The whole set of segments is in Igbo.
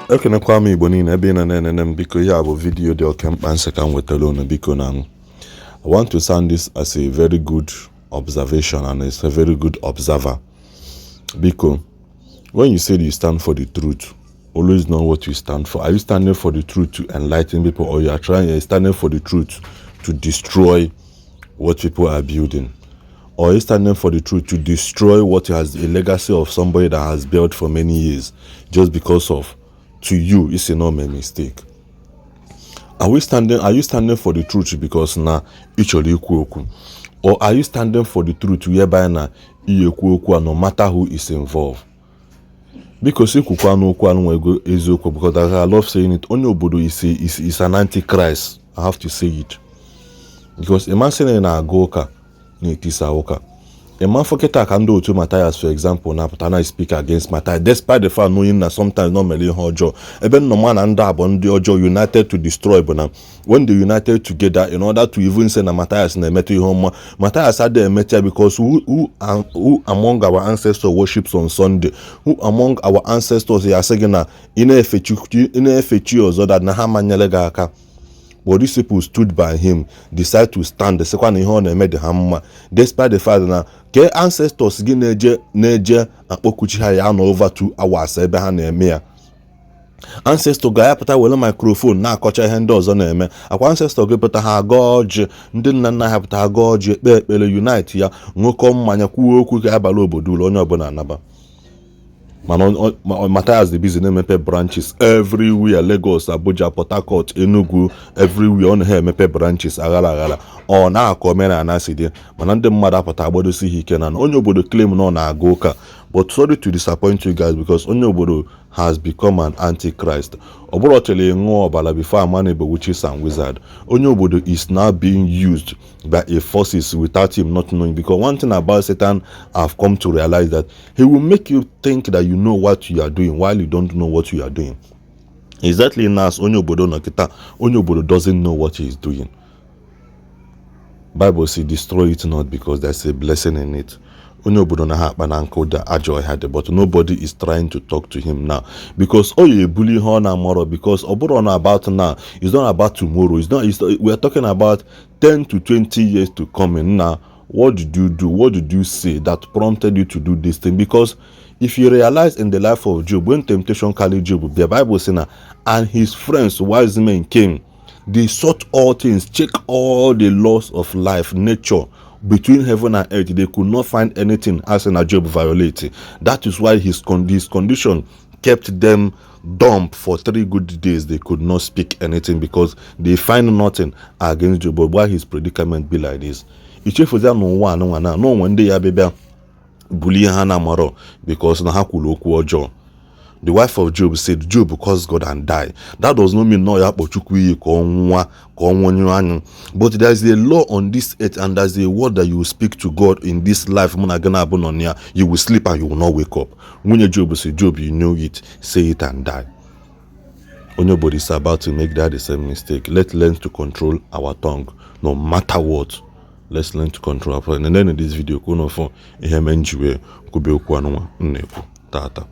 Ekenekwa m Igbo niile ebe ị nọ na-enene m. Biko, ihe a bụ video dị oke mkpa nsị ka m wetara unu. Biko, na I want to sound this as a very good observation and it's a very good observer. Biko, when you say you stand for the truth, always know what you stand for. Are you standing for the truth to enlighten people, or you are trying you're standing for the truth to destroy what people are building? Or are you standing for the truth to destroy what has a legacy of somebody that has built for many years, just because of to you it's a normal mistake? Are you standing for the truth because na ị chọrọ ikwu okwu, or are you standing for the truth whereby na ihe ekwu okwu a, no matter who is involved? Biko, si kwukwa n'okwu anụ ego eziokwu, because as I love saying it, onye obodo is an antichrist. I have to say it because ịmasị na ị na-aga ụka na-etisa ụka. Ịmafọ kịta ka ndị otu Matthias, for example, na-apụta na speak against Matthias despite the fact knowing na sometimes na o mere ihe ọjọọ. Ebe nnọma na ndị a bụ ndị ọjọọ united to destroy, bụ na when they united together in order to even say na Matthias na-emetụ ihe ọma, Matthias adịghị emetụ ya, because who among our ancestors worships on Sunday? Who among our ancestors ya asị gị na ị na-efe chi ọzọ that na ha manyere gị aka? But these people stood by him, decide to stand, sịkwa na ihe ọ na-eme dị ha mma, despite the fact na ke ancestors gị na-eje akpọkuchi ha ya nọ over 2 hours ebe ha na-eme ya. Ancestor ga-apụta were microphone na-akọcha ihe ndị ọzọ na-eme. Akwa ancestor gị pụta, ha agọọ ọjị. Ndị nna nna ha pụta, agọọ ọjị, ekpe ekpere, unite ya, ṅụkọ mmanya, kwuo okwu ka abalị obodo ụlọ onye ọbụla anaba. Mana Matthias dị busy na-emepe branches everywhere: Lagos, Abuja, Port Harcourt, Enugu, everywhere. Ọ na ha emepe branches aghara aghara. Ọ na-akọ omenala si dị, mana ndị mmadụ apụta agbadosi ha ike na onye obodo claim na ọ na-aga ụka. But sorry to disappoint you guys, because onye obodo has become an antichrist. Ọ bụrụ chọrọ ịṅụ ọbara before amana bụ witches and wizard. Onye obodo is now being used by a forces without him not knowing, because one thing about Satan I've come to realize, that he will make you think that you know what you are doing while you don't know what you are doing. Exactly now, as onye obodo nọ kịta, onye obodo doesn't know what he is doing. Bible say, "Destroy it not, because there's a blessing in it." Onye obodo na ha akpa na nkụ da ajọ ọhịa dị, but nobody is trying to talk to him now because ọ ya ebuli ihe ọ na-amarọ, because ọ bụrụ na about now, it's not about tomorrow, it's not, it's, we are talking about 10 to 20 years to come in now. What did you do? What did you say that prompted you to do this thing? Because if you realize, in the life of Job, when temptation carried Job, the Bible say na and his friends, wise men, came. They sought all things, check all the laws of life, nature, between heaven and earth. They could not find anything as in a Job violate. That is why his condition kept them dumb for 3 good days. They could not speak anything because they find nothing against Job. But why his predicament be like this? Ichefuzia n'ụwa anụnwa na n'onwe ndị ya bịa bulie ha na amarọ because na ha kwuru okwu ọjọọ. The wife of Job said, "Job, curse God and die." That does not mean no ya kpọ Chukwu iyi ka ọ nwa, ka ọ nwụnyụ anyụ. But there is a law on this earth and there is a word that you will speak to God in this life. Mụ na gị na-abụ nọ na ya, you will sleep and you will not wake up. Nwunye Job say, "Job, you know it, say it and die." Onye obodo is about to make that the same mistake. Let's learn to control our tongue no matter what. Let's learn to control our tongue. And then in this video, ka unu fụ ihe mee nji wee kwube okwu anụnwa m na-ekwu tata.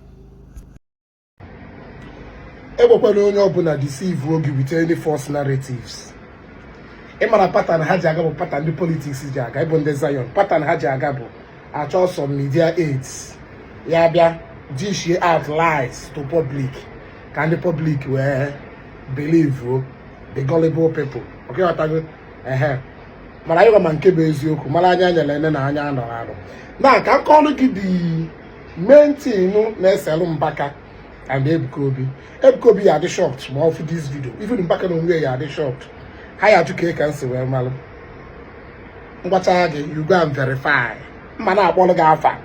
Ekwekwana onye ọbụla deceive oge with any false narratives. Ịmara pattern ha ji aga bụ pattern ndị politics ji aga. Ịbụ ndị Zion, pattern ha ji aga bụ achọ some media aids ya bịa dish out lies to public ka ndị public wee believe o, the gullible people. Ọkịghọtago? Ehe, mana anyị gwa ma nke bụ eziokwu, mara anya nyere ene na anya anọrọ anọ na ka nkọlụ gị. The main thing na-eselụ Mbaka and Ebuka Obi, Ebuka Obi ya adị shocked ma ọ fụ this video. Even Mbaka na onwe ya adị shocked. Ha ya ajụ ka nsi wee malụ. Ngwacha gị, you go and verify. Mma na-akpọrọ gị afa,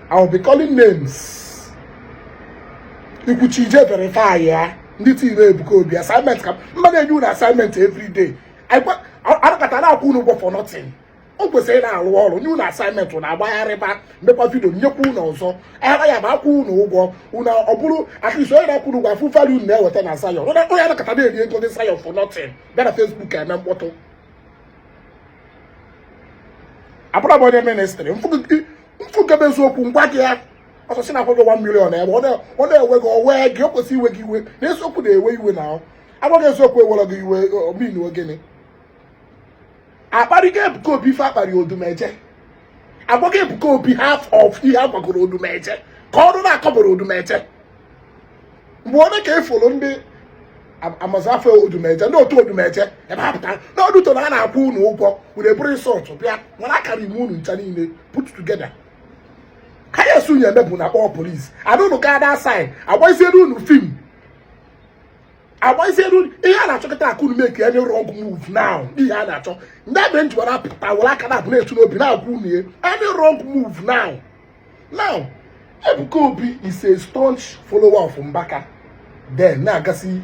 I will be calling names. Ikwuchi ije verify ya. Ndị team Ebuka Obi, assignment ka mma na-enye unu, assignment every day. Anakọta na-akwụ unu ụgwọ for nothing. O kwesịrị na-arụ ọrụ nye unu assignment, unu agbagharịba, mekwa video, nyekwa unu ọzọ. Ahịa ya ma akwụ unu ụgwọ unu, ọ bụrụ at least onye na-akwụ unu ụgwọ afụ value unu na-eweta na Zion. Onye anakọta na-eri ego ndị Zion for nothing, bịa na Facebook eme mkpọtụ. Abụrụ m onye ministry mfụgebe eziokwu ngwa gị ya. Ọsọ si na-akwụ gị 1 million ebe ọ na-ewe gị, o wee gị, o kwesịrị iwe gị iwe na eziokwu na-ewe iwe na agwaghị eziokwu ewere gị iwe omin ogene. Akparịgo Ebuka Obi ife akparị Odumeje, agwaghị Ebuka Obi half of ihe agwagoro Odumeje ka ọrụ na-akọbara Odumeje. Mgbe onye ka efuru ndị amazafọ Odumeje, ndị otu Odumeje ebe ha pụta n'ọdụto na a na-akwụ unu ụgwọ, unu eburu insult bịa nwere akara ime unu ncha niile put together. Ka ya esi unu eme bụ na kpọọ police ada unu gaa that side, agbaziere unu film, agbaziere unu ihe a na-achọkọta akụ unu. Make any wrong move now, ihe a na-achọ ndị abịa njiwara apụta were aka na-abụ na-etu n'obi na-agwa unu ya, any wrong move now. Now, Ebuka Obi is a staunch follower of Mbaka, then na-agasị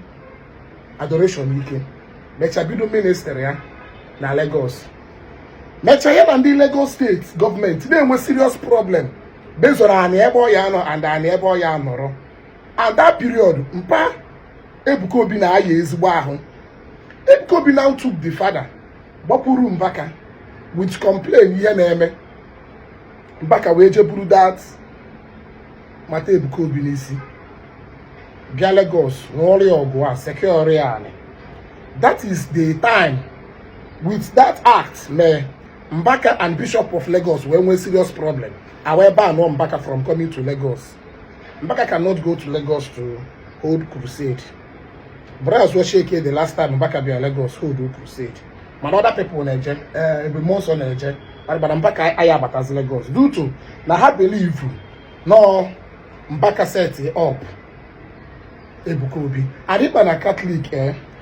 adoration ike, mechaa bido ministry ya na Lagos, mechaa ya na ndị Lagos State gọọmenti na-enwe serious problem bezoro anị ebe ọ ya nọ and anị ebe ọ ya nọrọ. And that period, mpa Ebuka Obi na-aya ezigbo ahụ. Ebuka Obi now took the father gbapụrụ Mbaka with complain ihe na-eme. Mbaka wee jee buru that mata Ebuka Obi n'isi bịa Lagos rụọrọ ya ọgụ a, secure ya anị. That is the time with that act mee Mbaka and Bishop of Lagos wee nwee serious problem. A wee ban Mbaka from coming to Lagos. Mbaka cannot go to Lagos to hold crusade. Braz was shake the last time Mbaka bịa Lagos hold crusade, mana other people na-eje ebe mmụọ nsọ na-eje, mana Mbaka anyị abatazi Lagos due to na ha believe nọ Mbaka set up Ebuka Obi adịkpa na Catholic.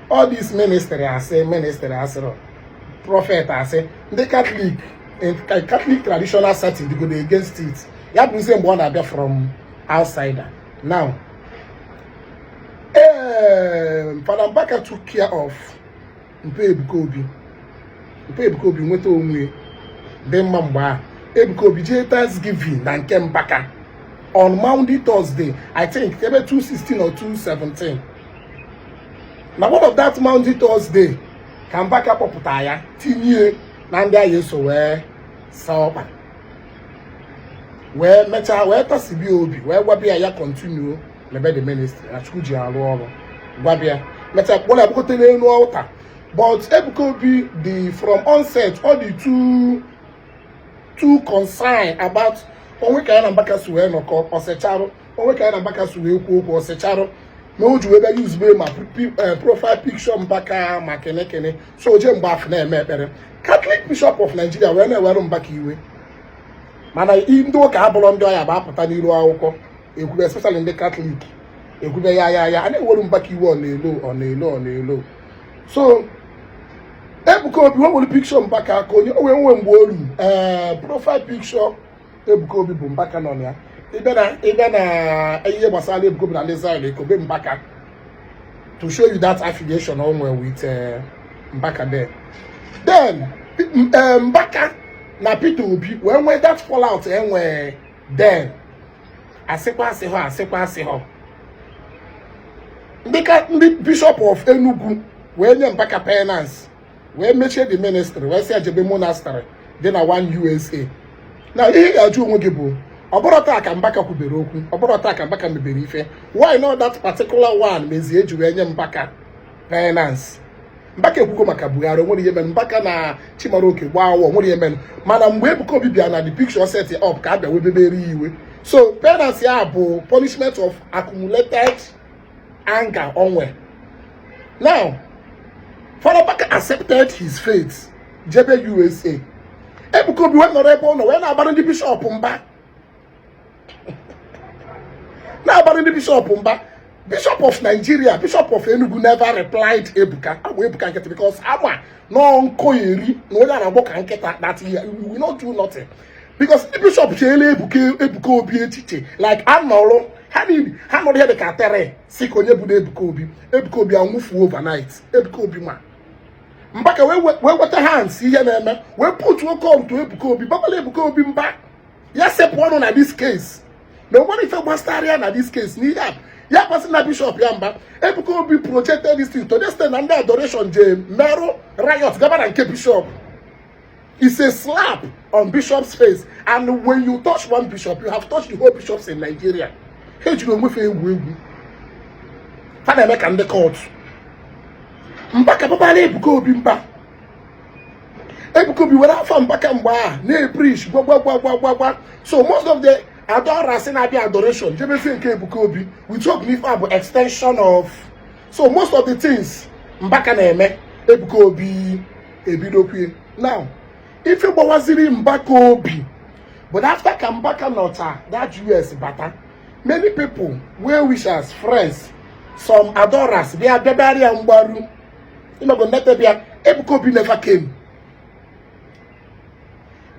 All this ministry asị, ministry asịrọ, prophet asị, ndị Catholic in Catholic traditional setting go against it. Ya bụzie mgbe ọ na-abịa from outsider. Now, Fada Mbaka took care of mpe Ebuka Obi. Mpe Ebuka Obi nweta onwe dị mma. Mgbe ahụ Ebuka Obi jee Thanksgiving na nke Mbaka on Maundy Thursday, I think ebe 216 or 217. Na one of that Maundy Thursday ka Mbaka kpọpụta ya tinye na ndị agha eso wee saa ọkpa, wee mechaa wee tasibia obi, wee gwabịa ya continue mebe the ministry na Chukwu ji arụ ọrụ. Gwabịa, mechaa kpọrọ ya gbagote n'elu altar. But Ebuka Obi dị from onset ọ dị too concerned about onwe ka ya na Mbaka si wee nọkọ ọsecharụ, onwe ka ya na Mbaka si wee kwuo okwu ọsecharụ, na o ji wee bịa yuzube ma profile picture Mbaka ma kene kene. So o jee mgbe afọ na-eme ekpere, Catholic Bishop of Nigeria wee na-ewerụ Mbaka iwe. Mana ndị ụka abụrọ ndị ọya bụ apụta n'iru akwụkwọ ekwube, especially ndị Catholic ekwube ya ya ya a na-eweru Mbaka iwe. Ọ na-elo, ọ na-elo, ọ na-elo. So Ebuka Obi o nwere picture Mbaka ka onye o wee nwee mgbe olu profile picture Ebuka Obi bụ Mbaka nọ na ya. Ịbịa na ihe gbasara Ebuka Obi na ndị Zion, ekobe Mbaka to show you that affiliation o nwere with Mbaka there. Then Mbaka na Peter Obi wee nwee that fallout enwee. Then asịkwa asị họ, asịkwa asị họ, ndị ka ndị Bishop of Enugu wee nye Mbaka penance, wee mechie the ministry, wee sị ejebe monastery dị na one USA. Na ihe ị ga-ajụ onwe gị bụ, ọ bụrụ taa ka Mbaka kwubere okwu, ọ bụrụ taa ka Mbaka mebere ife, why not that particular one mezie eji wee nye Mbaka penance? Mbaka ekwugo maka Buhari, o nwere ihe mere Mbaka na Chimaroke gbaa awọ, nwere ihe mere. Mana mgbe Ebuka Obi bịa na the picture set up ka a bịa webebere ya iwe. So penance ya bụ punishment of accumulated anger onwe. Now, Fada Mbaka accepted his fate, jebe USA. Ebuka Obi wee nọrọ ebe ọ nọ wee na-agbara ndị bishọp mba, na-agbara ndị bishọp mba. Bishop of Nigeria, Bishop of Enugu never replied Ebuka. Agba Ebuka nkịtị because ama nọ nkoyeri na onye a na-agbọ ka nkịta, that he will not do nothing, because ndị bishọp cheela Ebuka Obi echiche like anọrụ ha niile, ha nọrọ ihe dị ka tere si ka onye bụ na Ebuka Obi. Ebuka Obi anwụfuo overnight. Ebuka Obi ma Mbaka wee weta hands ihe na-eme, wee put call to Ebuka Obi, babala Ebuka Obi mba, ya sepụ ọnụ na this case, na onwere ife gbasara ya na this case, n'ihe a ya kwasị na bishọp ya mba. Ebuka Obi projected this thing to the extent na ndị adoration je merụ riot gaba na nke bishọp. It's a slap on bishop's face, and when you touch one bishop, you have touched the whole bishops in Nigeria. Ha ejiri onwe fa egwu egwu. Fa na-eme ka ndị cult. Mbaka babara Ebuka Obi mba. Ebuka Obi were afa Mbaka mgbe a na-epreach gwa gwa gwa gwa gwa gwa. So most of the adorers na-abịa adoration jebezie nke Ebuka Obi with hope na ife a bụ extension of. So most of the things Mbaka na-eme, Ebuka Obi ebidokwie. Now, ife gbawaziri Mbaka obi, but after ka Mbaka nọcha that US bata, many people, well wishers, friends, some adorers bịa bịabịara ya mgbaru ịmago nnete bịa. Ebuka Obi never came.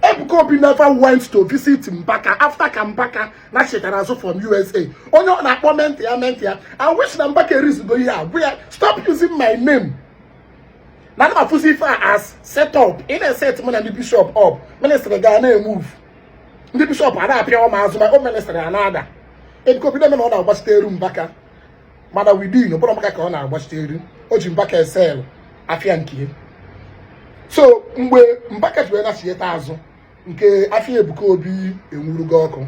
Ebuka Obi never went to visit Mbaka after ka Mbaka na chetara azụ from USA. Onye ọ na-akpọ mentor ya, mentor ya, I wish na Mbaka erizugo ihe a bụ ya, "Stop using my name." Na ana m afụzi ife a as set up. Ị na-eset mụ na ndị bishop up. Ministry ga na-emove, ndị bishop a na-apịa ọma azụ, ma o ministry a na-ada. Ebuka Obi na-eme na ọ na-agbachite eru Mbaka, mana within ọ bụrụ Mbaka ka ọ na-agbachite eru, o ji Mbaka esel afịa nke. So mgbe Mbaka ji wee nachieta azụ, nke afịa Ebuka Obi enwurugo ọkụ.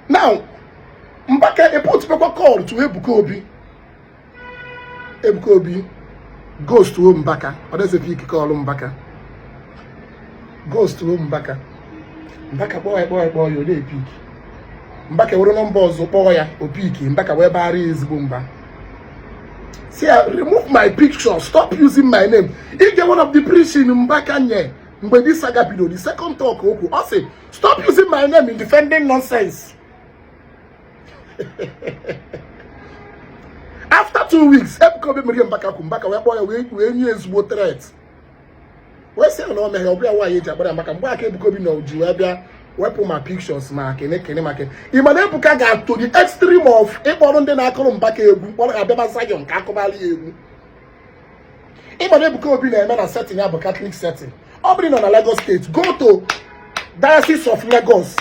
Now Mbaka eputupekwa call to Ebuka Obi. Ebuka Obi ghost o Mbaka. Ọ doesn't pick call. Mbaka ghost o Mbaka. Mbaka kpọọ ya, kpọọ ya, kpọọ ya, ọ na-epick. Mbaka were nọmba ọzọ kpọọ ya, o pick. Mbaka wee bara ya ezigbo mba, si ya, "Remove my picture. Stop using my name." Ige one of the preaching Mbaka nye mgbe this saga bido, the second talk okwu, ọ sị, "Stop using my name in defending nonsense." After 2 weeks, Ebuka Obi mere Mbaka kwu. Mbaka wee kpọọ ya, wee nye ezigbo threat, wee sị ya na o meghe ọ bụla nwaanyị eji agbara ya maka mgbe aka Ebuka Obi nọ ji wee bịa wepụ ma pictures ma kene kene ma kene. Ị ma na Ebuka ga to the extreme of ịkpọrọ ndị na-akụrụ Mbaka egwu, kpọrọ ha bịaba Zion ka akụbali ya egwu. Ị ma na Ebuka Obi na-eme na setting ya bụ Catholic setting. Ọ bụrụ nọ na Lagos State, go to Diocese of Lagos,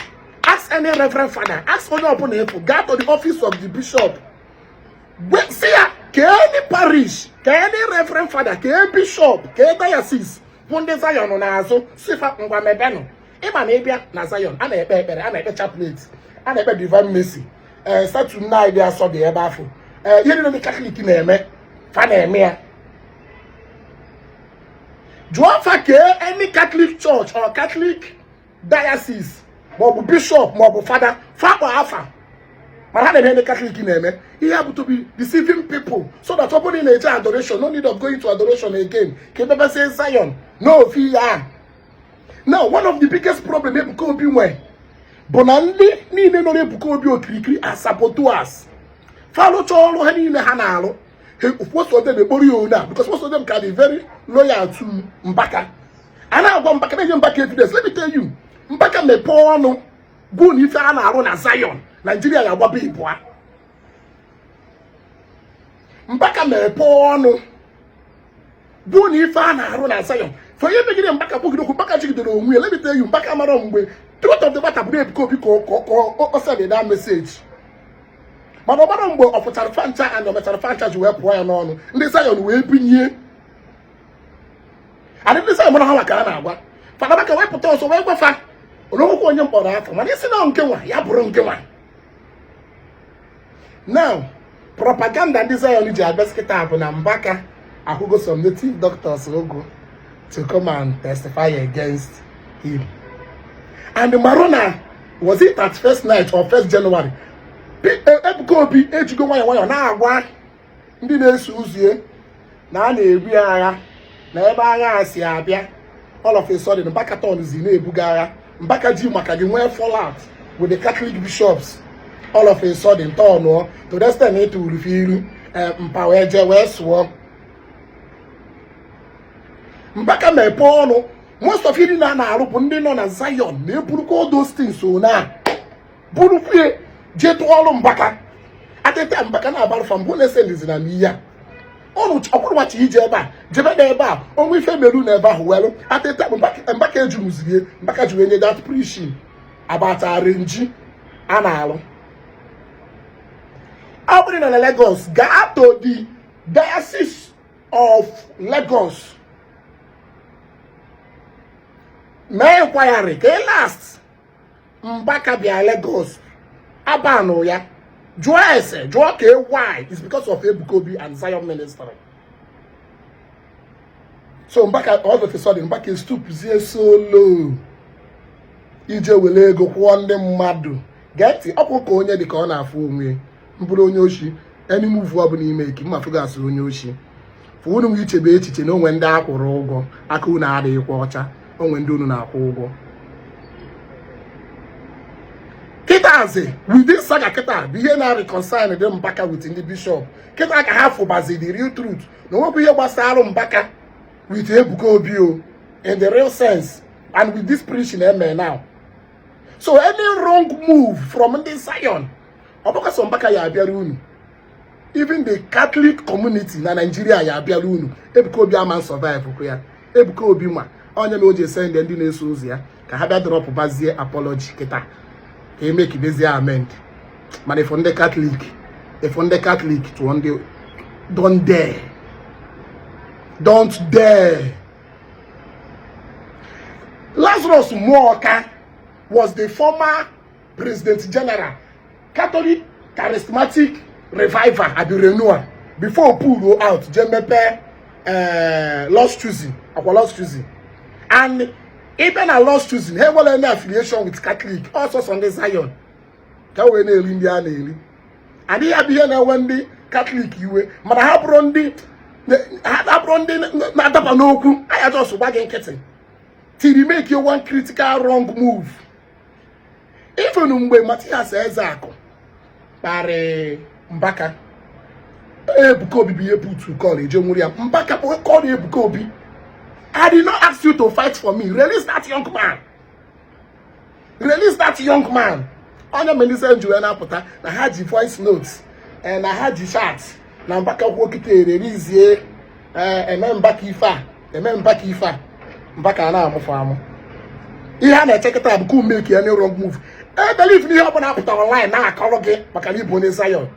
ask any reverend father, ask onye ọbụla efu, gaa to the office of the bishop, si ya ka any parish, ka any reverend father, ka any bishop, ka any diocese bụ ndị Zion n'azụ, sifa ngwa mebenụ. Ịma na ịbịa na Zion, a na-ekpe ekpere, a na-ekpe chaplet, a na-ekpe Divine Mercy, ee, statue nna anyị dị asọ dị ebe afọ, ee, ihe niile ndị Catholic na-eme, fa na-eme ya. Jụọ fa kee any Catholic church or Catholic diocese maọbụ bishop maọbụ fada fakpọ afa, mana ha na-eme ndị Catholic na-eme. Ihe bụ to be deceiving people so that ọ bụrụ na ị na-eje adoration, no need of going to adoration again, ka ebebezie Zion n'ofi ya. Now, one of the biggest problem Ebuka Obi nwe bụ na ndị niile nọ n'Ebuka Obi okirikiri as saboteurs. Falụcha ọrụ ha niile ha na-arụ, most of them ekporo ya one a, because most of them can be very loyal to Mbaka. A na-agwa Mbaka, na-enye Mbaka evidence. Let me tell you, Mbaka mepee ọnụ gwuo na ife a na-arụ na Zion, Nigeria ga-agbaba ịbụa. Mbaka mepee ọnụ gwuo na ife a na-arụ na Zion, for onye megide Mbaka kwugide okwu, Mbaka jigidere onwe ya. Let me tell you, Mbaka mara mgbe truth of the matter bụ na Ebuka Obi ka ọ send that message, mana ọ mara mgbe ọ fụchara fancha and ọ mechara fancha ji wee pụọ ya n'ọnụ. Ndị Zion wee binye adị. Ndị Zion mara ha maka a na-agwa Fada Mbaka wee pụta ọzọ wee gwafa onokwu onye mkpọrọ afọ, mana isi na nke nwa ya bụrụ nke nwa. Now, propaganda ndị Zion ji abịa kịta bụ na Mbaka akwụgo some native doctors ụgwọ to come and testify against him. And Marona, was it at first night or 1st January, Ebuka Obi ejigo nwayọ nwayọ na-agwa ndị na-eso ụzọ na a na-ebu agha na ebe agha a si abịa. All of a sudden, Mbaka turnzi na-ebuga agha. Mbaka ji maka gị nwee fallout with the Catholic bishops. All of a sudden turnụọ to the extent na ịtụrụ ilu mpa wee jee wee sụọ. Mbaka mepee ọnụ, most of ndị na na-arụ bụ ndị nọ na Zion na-eburukwa all those things na burukwue jee tụọ ọrụ Mbaka atịta. Mbaka na-abalụfa mbụ na-esendizi na n'ihe a ọnụ ọkwụrụgbachi ije ebe a jebe na ebe a onwe ife meru na ebe ahụ welụ atịta. Mbaka ejumuzirie. Mbaka ji wee nye that preaching about arrange a na-alụ. Ọ bụrụ na Lagos, gaa to the Diocese of Lagos. Mee inquiry ka last Mbaka bịa Lagos abanụ ya, jụọ ese, jụọ ka why. Is because of Ebuka Obi and Zion Ministry. So Mbaka, all of a sudden, Mbaka stoopzie so low ije were ego kwụọ ndị mmadụ. Gee ntị, ọ bụ ka onye dị ka ọ na-afụ onwe mbụrụ onye oshi. Any move ọbụla ime eki mma fụgasị onye oshi fụ unu nwe ichebe echiche na onwe ndị akwụrụ ụgwọ, aka unu adịghịkwa ọcha, onwe ndị unu na-akwụ ụgwọ. Kịtazi with this saga kịta bụ ihe na-reconcile dị Mbaka with ndị bishop. Kịta ka ha fụbazi the real truth na onwekwa ihe gbasara Mbaka with Ebuka Obi o in the real sense, and with this preaching eme now. So any wrong move from ndị Zion, ọ bụkwa sọ Mbaka ya abịara unu, even the Catholic community na Nigeria ya abịara unu. Ebuka Obi ama survive kwa ya. Ebuka Obi ma onye na o ji send ndị na-eso ụzọ ya ka ha bịa drop bazie apology kịta ka emekibezie amend. Mana ifo ndị Catholic, ifo ndị Catholic tụọ ndị, don't dare, don't dare. Lazarus Muoka was the former president general Catholic Charismatic Revival abi Renewal before pull out je mepee Lost Choosing, akwa Lost Choosing. And even na Lost Choosing, ha enwere any affiliation with Catholic, ọsọsọ ndị Zion ka wee na-eri ndị a na-eri. Adịghị abụ ihe na-enwe ndị Catholic iwe, mana ha bụrụ ndị na-adaba n'okwu anya, just gba gị nkịtị till you make your one critical wrong move. Even mgbe Matias Ezeakụ kparị Mbaka, Ebuka Obi bụ ihe put call eje nwụrụ ya. Mbaka call Ebuka Obi, "I did not ask you to fight for me. Release that young man, release that young man." Onye melise nji wee na-apụta na ha ji voice notes, na ha ji chat na Mbaka kwuo kịta ererizie eme Mbaka ife a, eme Mbaka ife a. Mbaka a na-amụfụ amụ. Ihe a na-eche kịta bụ ka make any wrong move. E believe n'ihe ọ bụla apụta online na-akọrọ gị maka na ịbụ onye Zion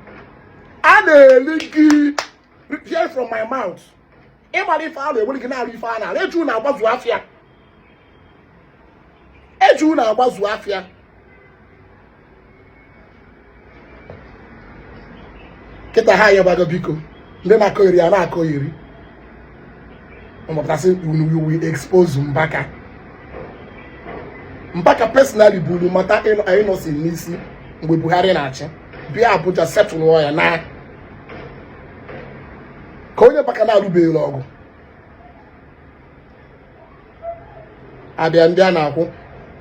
a na-eli gị. Hear from my mouth, ịmara ife a na-ewere gị na-arụ ife a na-arụ. Eju na-agbazu afịa, eju na-agbazu afịa. Kịta ha ayọbago biko, ndị na-akọ iri a na-akọ iri mapụtasị, you will expose Mbaka. Mbaka personally buru mata Innocent n'isi mgbe Buhari na-achị, bịa Abuja setụlụọ ya na ka onye Mbaka na-alụbeghị ọgụ abịa. Ndị a na-akwụ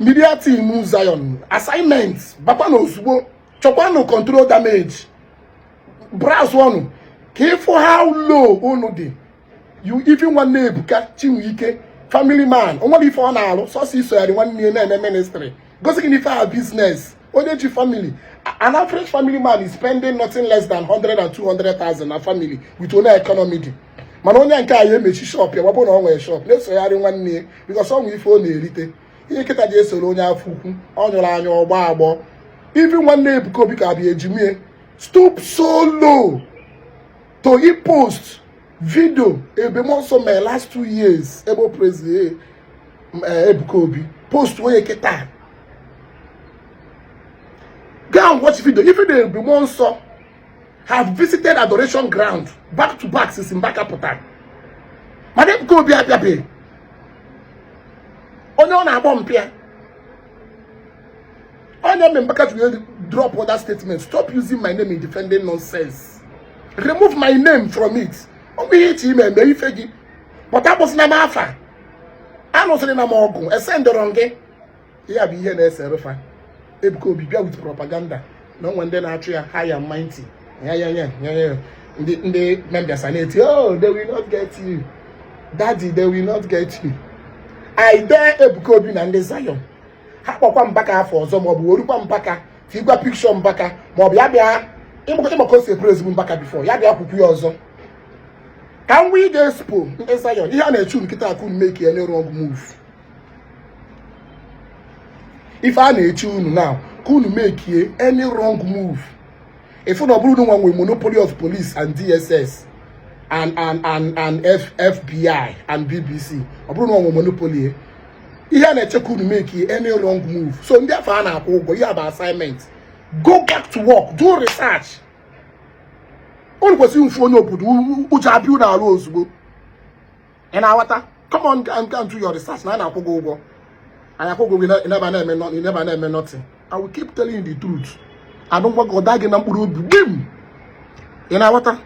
media team Zion assignment bakwa na ozugbo chọkwanụ control damage, browse ọnụ ka ịfụ how low unu dị. You even nwanne Ebuka Chinwike, family man, o nwere ife ọ na-alụ, sọsọ isogharị nwanne ya na-eme ministry, gosi gị n'ife a business. Onye ji family, an average family man is spending nothing less than 100 and 200,000 na family with onye economy dị. Mana onye nke a ya emechi shop ya, ọ bụrụ na ọ nwere shop, na-esogharị nwanne ya because ọ nwere ife ọ na-erite. Ihe nkịta ji esoro onye afọ ukwu, ọ nyụrụ anya ọgbọ agbọ. Even nwanne Ebuka Obi ka abịa ejimie stoop so low to e post video ebe nsọ mee last 2 years ebe o praise Ebuka Obi, post onye kịta. Go and watch video. Even the Ebube Nsọ have visited adoration ground back to back since Mbaka pụtara, mana Ebuka Obi abịabeghị. Onye ọ na-agbọ mpịa, onye mme Mbaka ji wee drop other statement, "Stop using my name in defending nonsense. Remove my name from it." Ọ bụ ihe iche ime eme ife gị pụta, akpụsịna m afa, anụsịrị na m ọgụ esendọrọ gị. Ya bụ ihe na-esere fa. Ebuka Obi bịa with propaganda na onwe ndị na-achụ ya high and mighty ya ya ya ya ya. Ndị members a na-eti, "Oh, they will not get you, daddy, they will not get you." I dare Ebuka Obi na ndị Zion, ha kpọkwa Mbaka afọ ọzọ, maọbụ werukwa Mbaka tigwa picture Mbaka, maọbụ ya bịa ịmaka o si praise Mbaka before, ya bịa kwukwu ya ọzọ ka m wee ga-expo ndị Zion. Ihe a na-echu nkịta akụ make any wrong move. Ife a na-eche unu now ka unu make any wrong move, ifu na ọ bụrụ na nwa nwere monopoly of police and DSS and FBI and BBC, ọ bụrụ na nwa nwere monopoly. Ihe a na-eche ka unu make any wrong move. So ndị afọ a na-akwụ ụgwọ, ihe a bụ assignment. Go back to work, do research. Unu kwesịrị mfu onye obodo ụjọ abịa unu arụ ozugbo. Ị na-aghọta? Come on and go and do your research. Na a na-akwụ gị ụgwọ, anyị akwụ gị ụgwọ, ị never na-eme nothing. I will keep telling you the truth. Anụ ngwa gị, ọ daa gị na mkpụrụ obi gbim. Ị na-aghọta?